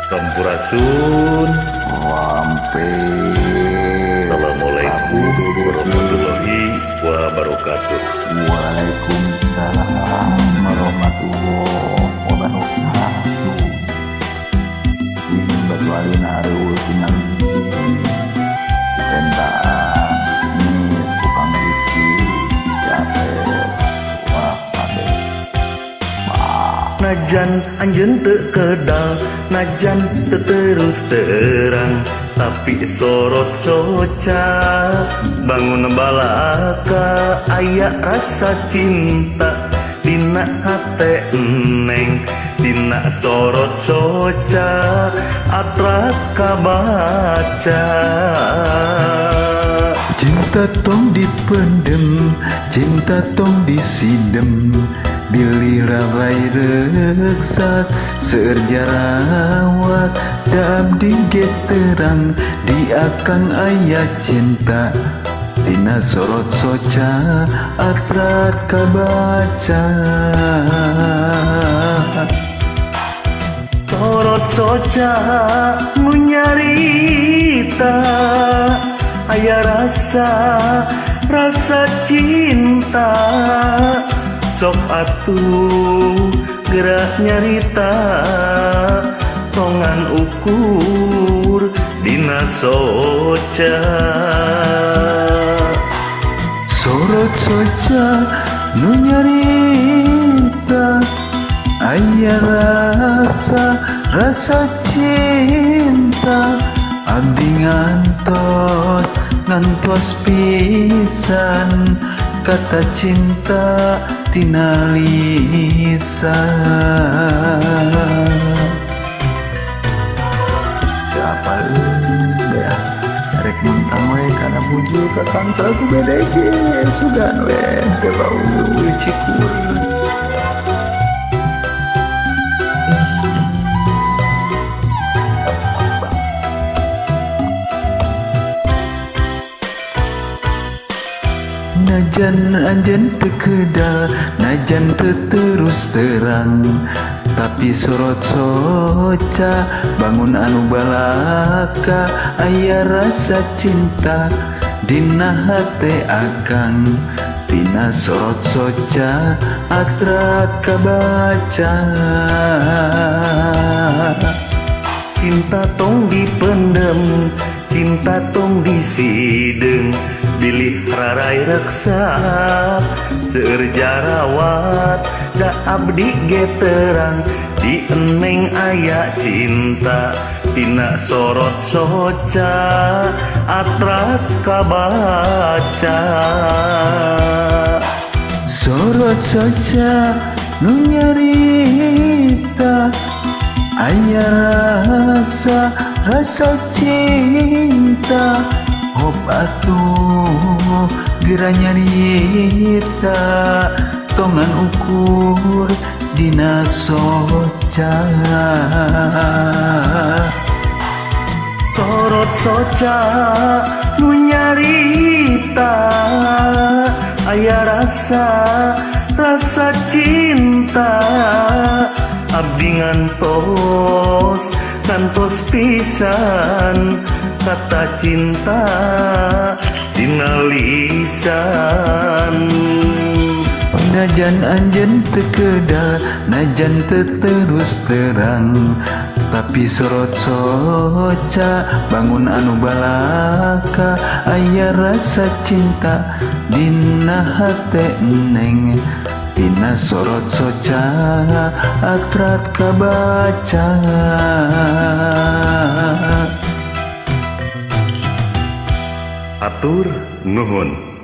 Sampurasun. Rampes. Assalamualaikum warahmatullahi wabarakatuh. Waalaikumsalam warahmatullahi wabarakatuh. Ini batu alina areuh tinggal dipentaan bisnis tukang gigi siapes wah kabeh. Najan anjeun teu kedal, najan teu terus terang, tapi sorot soca bangun balaka aya rasa cinta dina hate neng, dina sorot soca atrak kabaca. Cinta tong dipendem, cinta tong disidem, bilih rai reksat seueur jarawat, da abdi ge terang di akang aya cinta, tina sorot soca atrat kabaca. Sorot soca nu nyarita aya rasa rasa cinta, sok atuh gerak nyarita tongan ukur dina soca. Sorot soca nu nyarita aya rasa rasa cinta, abdi ngantos ngantos pisan kata cinta tina lisan. Siapa ya rek mentang we kana bujur ka kantor ku BDG sugan we teu bau cikur. Najan anjeun teu kedal, najan teu terus terang, tapi sorot soca bangun anu balaka aya rasa cinta dina hate akang, tina sorot soca atrat kabaca. Cinta tong dipendem, cinta tong disideung, bilih rarai reksat seueur jarawat, da abdi ge terang di eneng aya cinta, tina sorot soca atrat kabaca. Sorot soca nu nyarita aya rasa rasa cinta, hop atuh geura nyarita tongan ukur dina soca. Sorot soca nu nyarita aya rasa rasa cinta, abdi ngantos ngantos pisan kata cinta dina lisan. Najan anjeun teu kedal, najan teu terus terang, tapi sorot soca bangun anu balaka aya rasa cinta dina hate neng, tina sorot soca atrat kabaca. Atur nuhun.